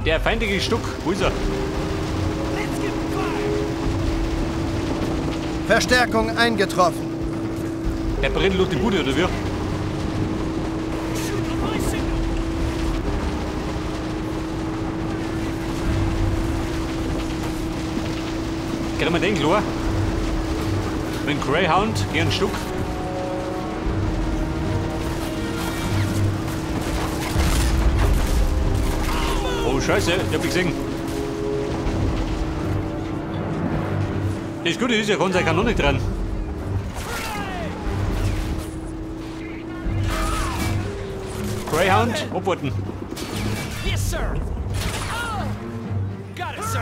Der feindliche Stuck, wo ist er? Verstärkung eingetroffen. Der brennt durch die Bude, oder wie? Kriegen wir den klar? Mit dem Greyhound gegen einen Stuck. Oh Scheiße, ich hab mich gesehen. Das Gute ist, er kann seine Kanone dran. Greyhound, abwarten. Yes, sir. Got it, sir.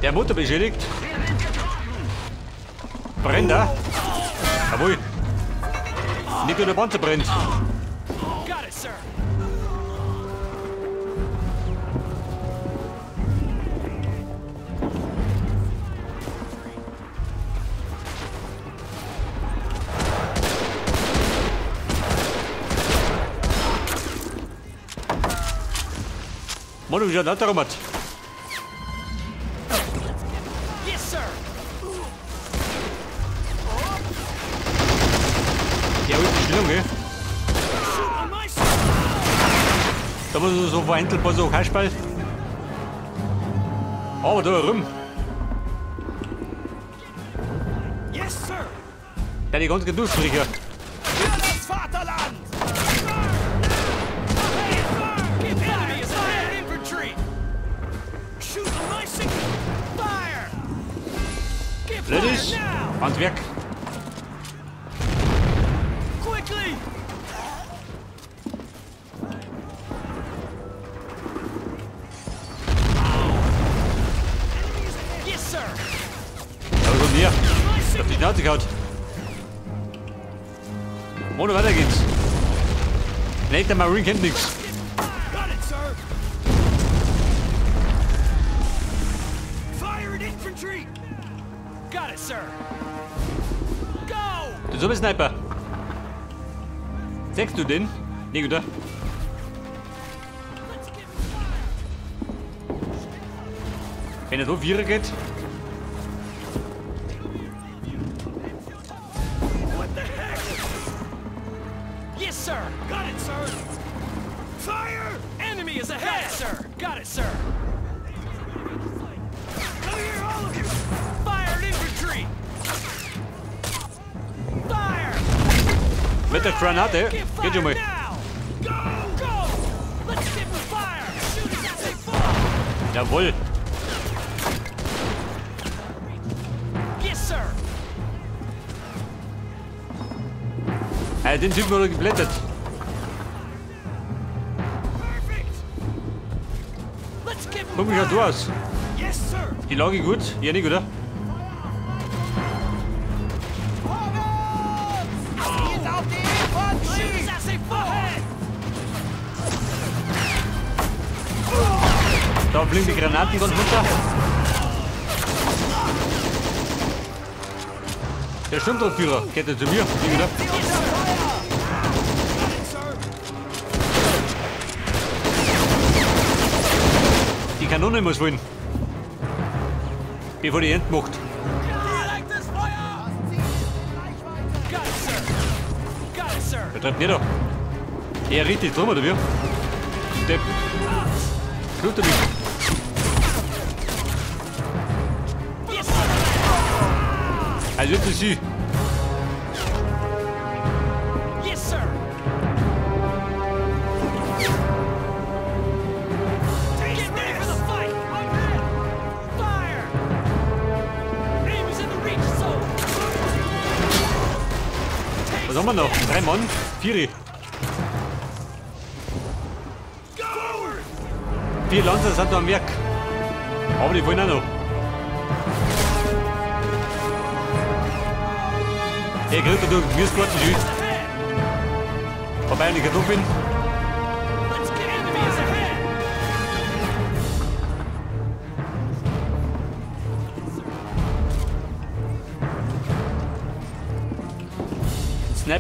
Der Motor beschädigt. Brennt er? Jawohl. Nicht nur der Panzer brennt. Mann, du bist ja nicht darum. Yes, sir. Der holt die Stellung, gell? Da muss man so vereinzelt ein paar so Kasperl. Aber da rum. Yes, sir. Der die ganze Durchsprecher. Für das Vaterland! Ladies, ans Werk. Quickly. Yes, sir. Da kommt her. Ich hab die Schnauze gehauen. Ohne weiter geht's. Nee, der Marine kennt nichts. Got it, sir. Fire at infantry. Got it, sir. Go! Du so bist Sniper. Sechst du den? Nee, oder? Wenn er so Vierer geht. What the heck? Yes, sir. Got it, sir. Fire! Enemy is ahead, sir. Got it, sir. Come here, all of you. Fire infantry. Fire! Mit der Granate. Geht schon mal. Go, go! Let's give them fire. Shoot as they fall. Jawohl. Yes, sir. Den Typen wurde geblättert. Guck mich du aus. Yes, sir. Die Lage gut? Ja, nicht, oder? Da fliegen die Granaten ganz runter. Der Sturmtruppführer geht ja zu mir, oder? Die Kanone muss holen. Bevor die Ente macht. Wer treibt nicht da? Er richtig drum, oder wie? Depp. Blut mich. Also jetzt ist sie. Yes, sir. Get ready for the fight. Fire. Aim is in the reach zone. Was haben wir noch? 3 Mann, 4. 4 Lanzer sind da am Werk. Aber die wollen auch noch. Der kriegt da durch Gemüsegarten schön. Vorbei an die Kartoffeln.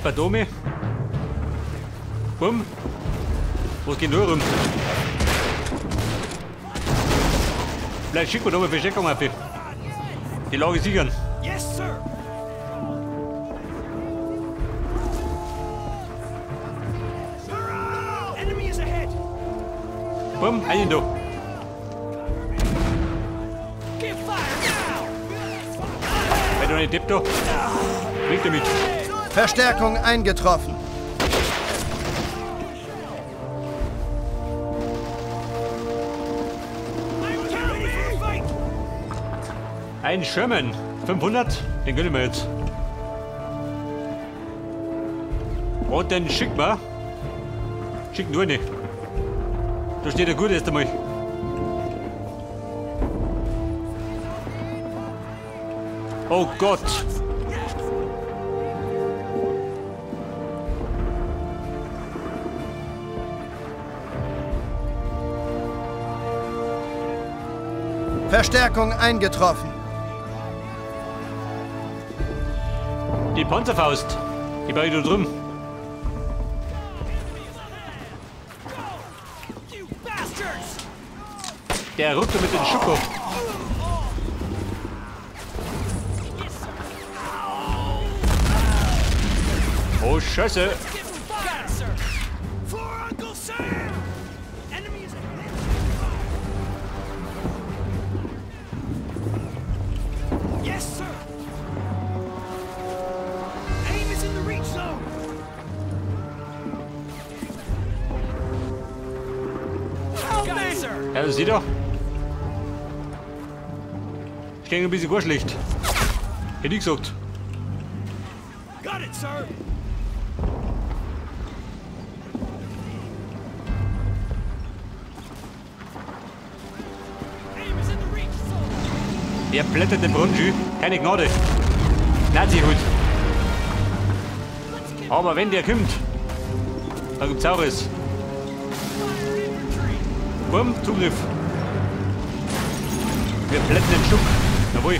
Sniper Dome. Bumm. Was geht nur rum? Vielleicht schicken wir da mal Verstärkung auf. Die Lage sichern. Yes, sir. Enemy is ahead. Bumm, einen da. Give fire now. Weil du nicht Depp da. Weg damit. Verstärkung eingetroffen. Ein Sherman, 500, den gönnen wir jetzt. Und den schicken wir. Schicken nur nicht. Da steht der gut erst einmal. Oh Gott. Verstärkung eingetroffen. Die Panzerfaust, die war ich da drüben. Der rückt mit den Schuko. Oh Scheiße. Ja, das sieht doch. Ich denke ein bisschen gar schlecht. Hätte ich gesagt. Got it, sir. Der blättert den Brunnen, keine Gnade. Nazi-Hut. Aber wenn der kommt, dann gibt's Saures. Bumm, Zugriff. Wir plätten den Schuck. Jawohl.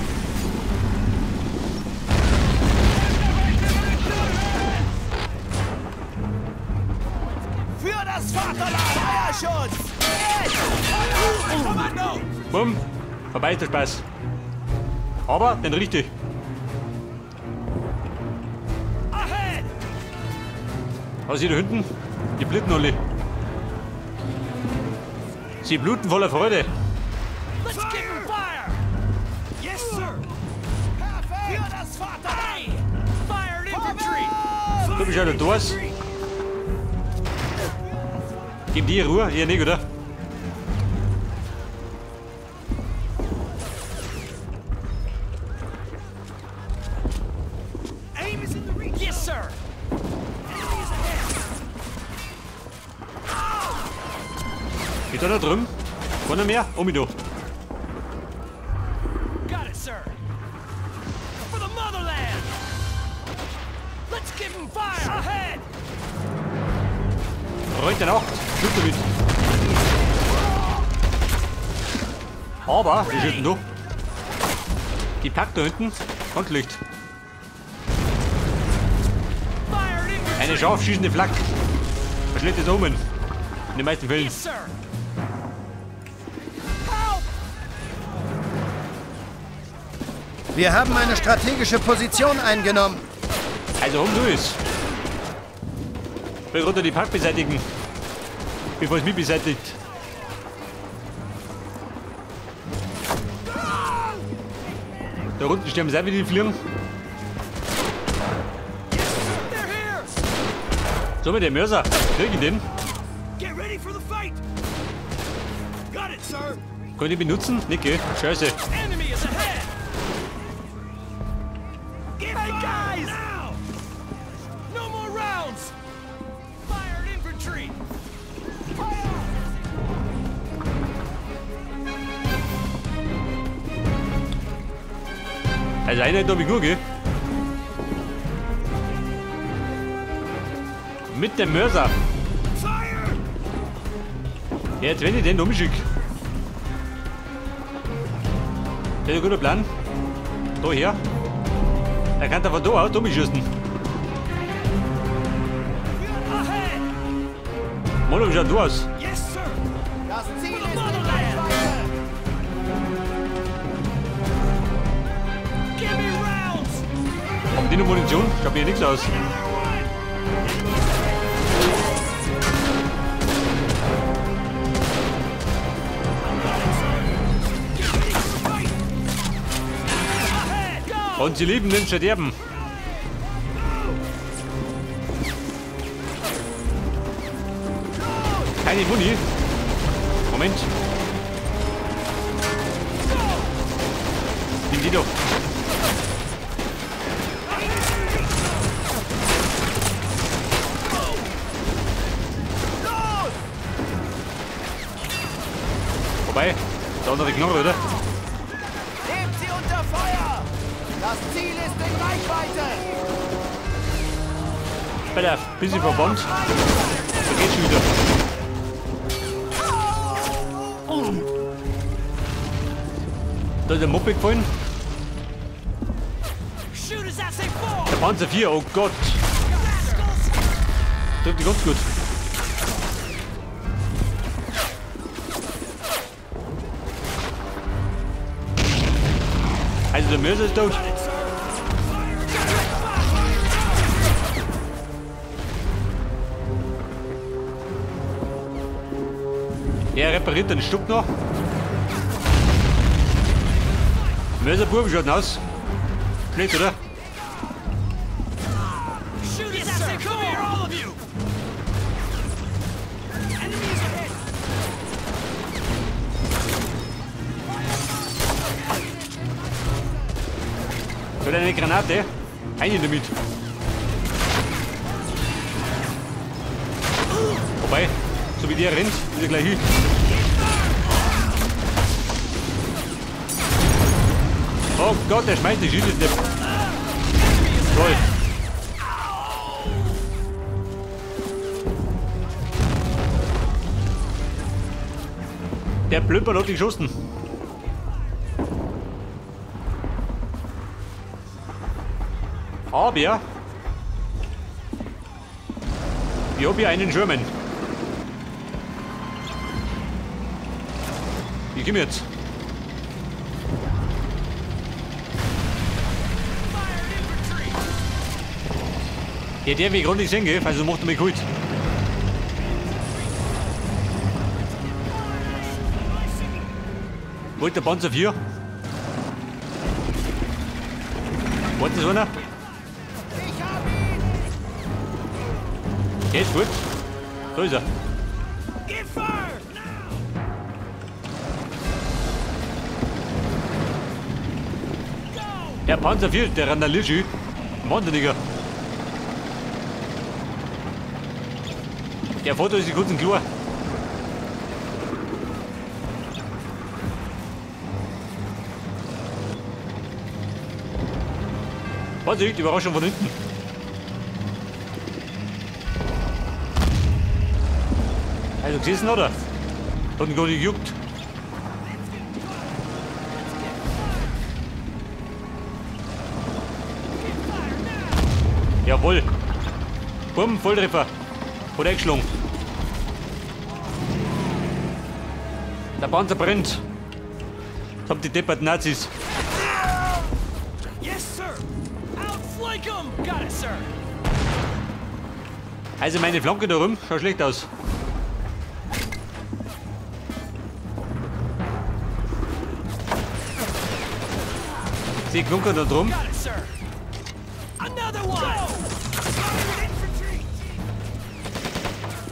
Für das Vaterland! Feuerschutz! Kommando! Bumm, vorbei ist der Spaß. Aber den richtig. Was ist da hinten? Die bluten alle. Sie bluten voller Freude. Let's give 'em fire. Yes, sir. Für das Vaterland. Fire infantry. Du bist ja noch da. Gib die Ruhe, eher nicht, oder? Aim is in the reach. Yes, sir. Enemy is ahead. Geht da noch drüben? Keiner mehr? Oh, mich da. Got it, sir. For the motherland. Let's give 'em fire. Ahead. Heute Nacht, Schütte damit. Aber, wir schütten da. Die packt da hinten, ganz schlecht. Eine scharf schießende Flak. Ein schlechtes Omen. In den meisten Fällen. Yes, sir. Wir haben eine strategische Position eingenommen. Also um du es. Ich will runter die Pack beseitigen. Bevor es mich beseitigt. Da unten sterben sie auch wieder die Fliegen. So mit dem Mörser. Krieg ich den? Get ready for the fight. Got it, sir. Kann ich benutzen? Nicht, gell? Scheiße. Enemy is ahead. Get hey, guys! Now! No more rounds. Fired infantry. Also einer hat ich gut, gell? Mit dem Mörser. Ja, jetzt wenn ich den umschicke. Das ist ein guter Plan. Da her. Da kann er von da aus umschießen. Mann, wie schaut du aus? Das Ziel ist in Reichweite. Haben die noch Munition? Schaut mir hier nichts aus. Und sie lieben den Verderben. Keine Muni. Moment. Nimm die doch. Vorbei. Da andere Knarre, oder? Nehmt sie unter Feuer! Das Ziel ist in Reichweite! Pass auf, bisschen verbannt. Da geht's schon wieder. Da ist der Moped gefallen. Der Panzer 4, oh Gott! Trifft die ganz gut. Also der Mörser ist tot. Der repariert den Stück noch. Mörserbub schaut aus. Schlecht, oder? Soll eine Granate? Eine damit. Wobei, so wie der rennt, ist er gleich hin. Oh Gott, der schmeißt die Schüsse. Toll. Der Plümper hat die geschossen. Aber ich habe hier einen Sherman. Ich komme jetzt. Ja, der will gerade nicht sehen, gell? Also macht er mich kalt. Wo ist der Panzer 4? Wollt das einer? Der ist gut. Da ist er. Der Panzer 4, der randaliert schon. Wahnsinniger. Der Foto ist kurz und klar. Vorsicht, Überraschung von hinten. Also gesessen, oder? Hat ihn gar nicht gejuckt. Jawohl. Bumm, Volltreffer. Hat eingeschlagen. Der Panzer brennt. Das haben die depperten Nazis. Yes, sir. Outflank 'em. Got it, sir. Also meine Flanke da rum schaut schlecht aus. Sie klunkern da drum. Got it, sir. Another one.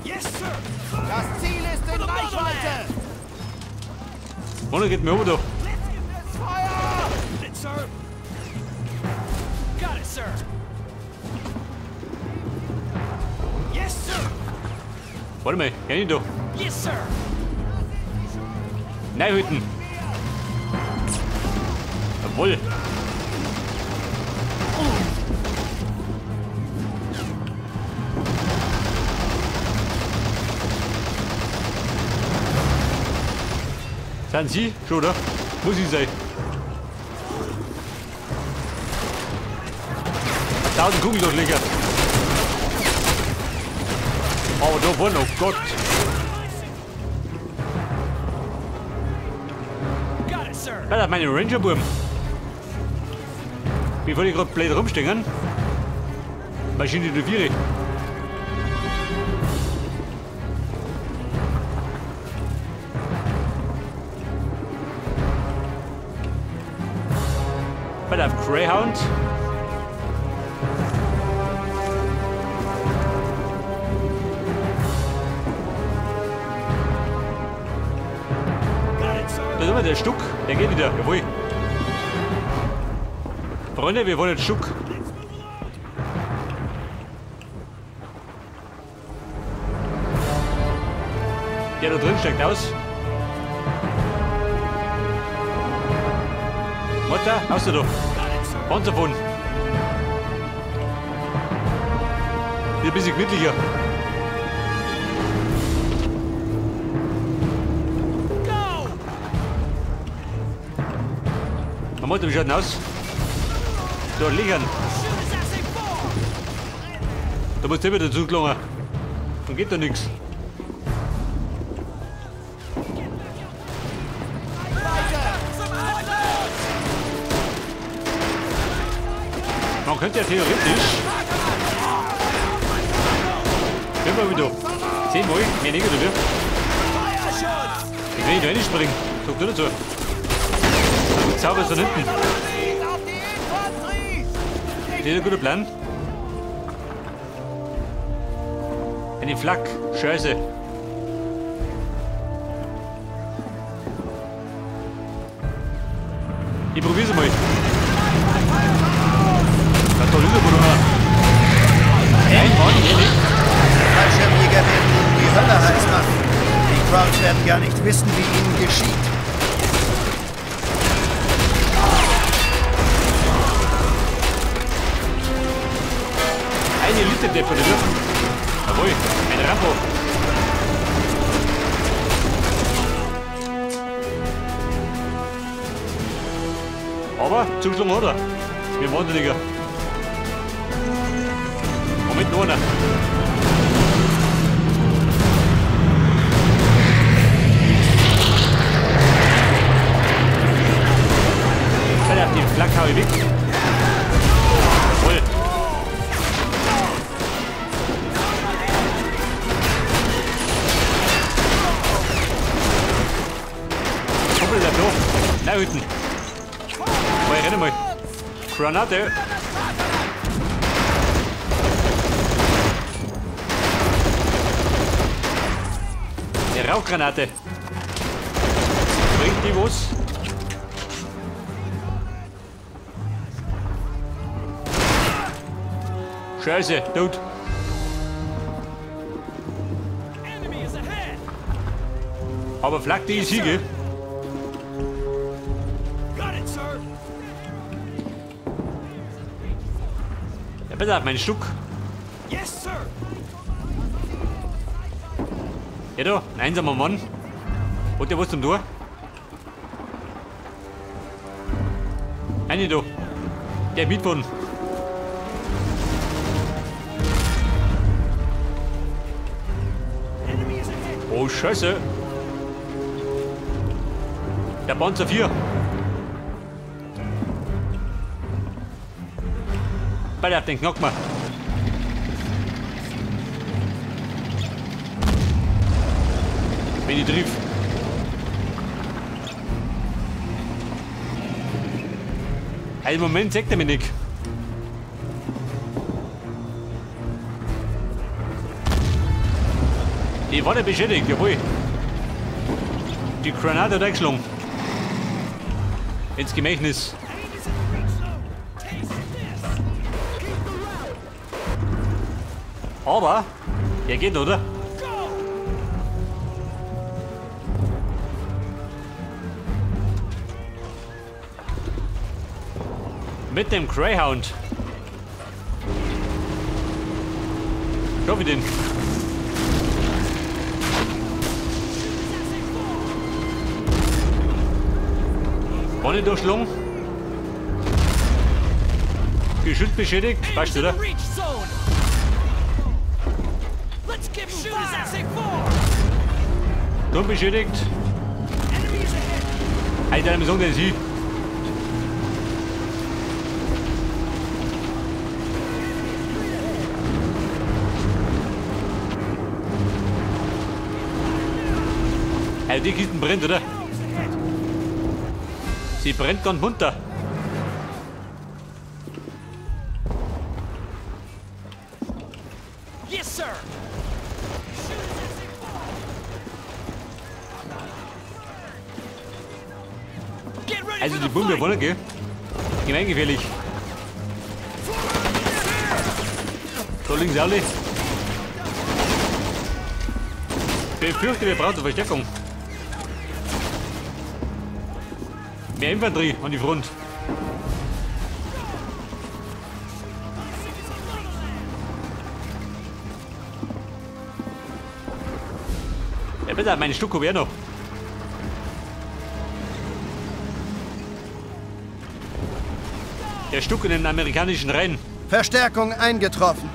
Yes, sir. Das Ziel ist in Reichweite. Mann, geht mir oben da. Feuer! Got it, sir. Got it, sir. Yes, sir. Warte mal, geh nicht da. Yes, sir. Nein, hüten. Jawohl. Sind Sie schon, oder? Muss ich sein. 1000 Kugeldurchleger. Aber da vorne, oh Gott. Alter, meine Ranger-Burm. Bevor die gerade blöd rumstehen. Maschine du Viere. Pass auf, Greyhound. Da ist immer der Stuck, der geht wieder, jawohl. Freunde, wir wollen jetzt Stuck. Der da drin steigt aus. Mutter, aus da. Panzerfon. Hier ein bisschen gemütlicher. Man wie schaut denn aus? Da liegen. Da musst du immer dazu gelangen. Dann geht da nichts. Man könnte ja theoretisch. Immer wieder. 10 Mal, mehr nicht oder wie? Ich will nicht reinspringen. Sag du dazu. Zauber ist da hinten. Das ist ein guter Plan. Eine Flak. Scheiße. Ich probier's mal. Da ist doch Lüge, Nein, Mann, ehrlich. Fallschirmjäger werden ihnen die Hölle heiß machen. Die Krauts werden gar nicht wissen, wie ihnen geschieht. Eine Elite-Depp, oder wie? Jawohl, ein Rambo. Aber zugeschlagen hat er. Wir Wahnsinniger. Moment, noch einer. Alter, die Flak hau ich weg. Jawohl. Kumpel, bleib da. Nein, hinten. Mal, renn mal. Granate. Eine Rauchgranate. Bringt die was? Scheiße, tot. Aber Flak, die ist hier, gell? Ja, bitte auf meinen Stuck. Ja da, ein einsamer Mann. Hat der was zum Tor? Eine da. Der mitfahren. Oh Scheiße. Der Panzer 4. Beide auf den Knock mal. Wenn ich triff. Einen Moment sagt er mir nicht. Die war nicht beschädigt, jawohl. Die Granate hat eingeschlagen. Ins Gemächnis. Aber, der geht, oder? Mit dem Greyhound. Schau wie den. Wanne durchschlungen. Geschütz beschädigt. Weißt du, oder? Turm beschädigt. Alter, wir sagen, das ist. Also die Kisten brennt, oder? Sie brennt ganz munter. Yes, sir. Also die Bombe vorne, gell? Gemeingefährlich. Da liegen sie alle. Befürchte, wir brauchen Verstärkung. Mehr Infanterie an die Front. Ja, bitte, meine Stucco wäre noch. Der Stuck in den amerikanischen Reihen. Verstärkung eingetroffen.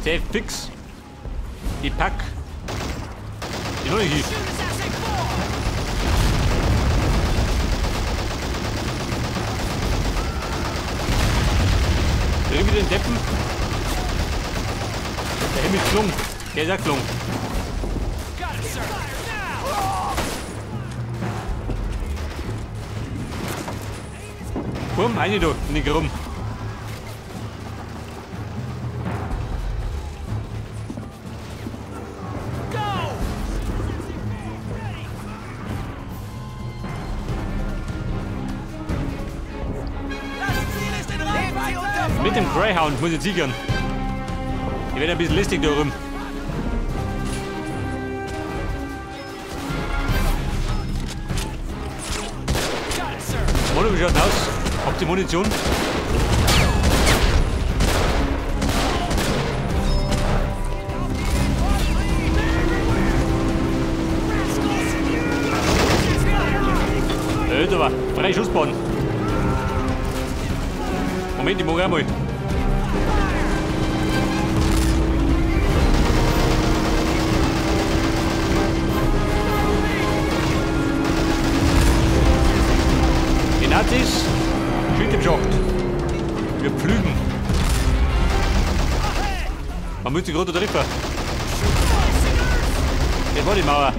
Sehr fix. Die Pack. Die neue hier. Drehen wir den Deppen. Der Himmel ist gelungen. Der ist auch gelungen. Komm, eine da, nicht rum. Mit dem Greyhound muss ich sichern. Ich werde ein bisschen lästig da rum. Molo, wie schaut denn aus? Habt ihr Munition? Da war freie Schussbahn. Moment, ich mag auch mal. Die Nazis Schild im Schacht. Wir pflügen. Man muss die gerade treffen. Das war die Mauer.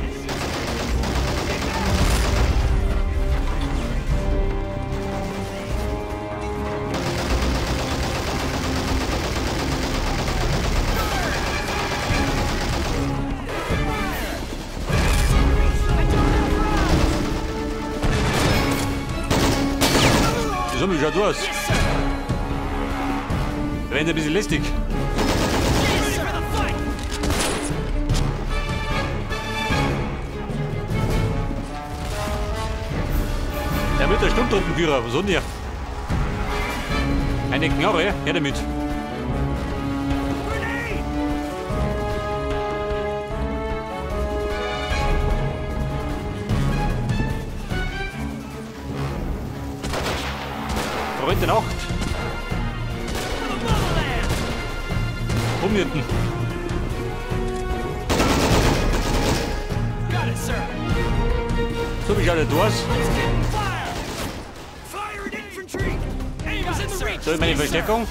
So, wie schaut aus? Wir werden ein bisschen lästig. Der mit der Sturmtruppenführer, was soll denn der? Eine Knarre, her damit. Freund der Nacht. Umnirten. So, wie schaut der aus? So, meine Verstärkung.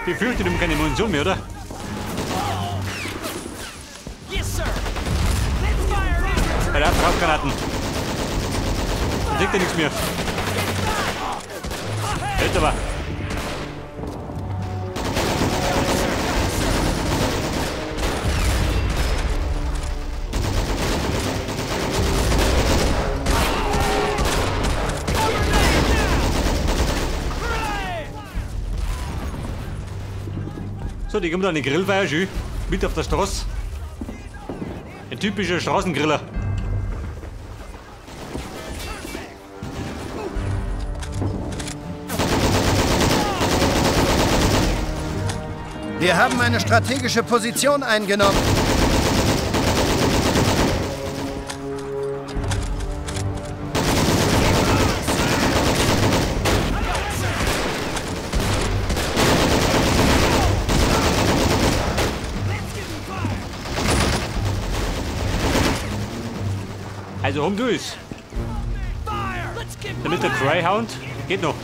Befürchte, die haben keine Munition mehr, oder? Bei der Rauchgranaten. Dann sieht er nichts mehr. Hält aber. So, die kommt an die Grillfeier schön. Mit auf der Straße. Ein typischer Straßengriller. Wir haben eine strategische Position eingenommen. Also, um du es. Damit der Greyhound geht noch.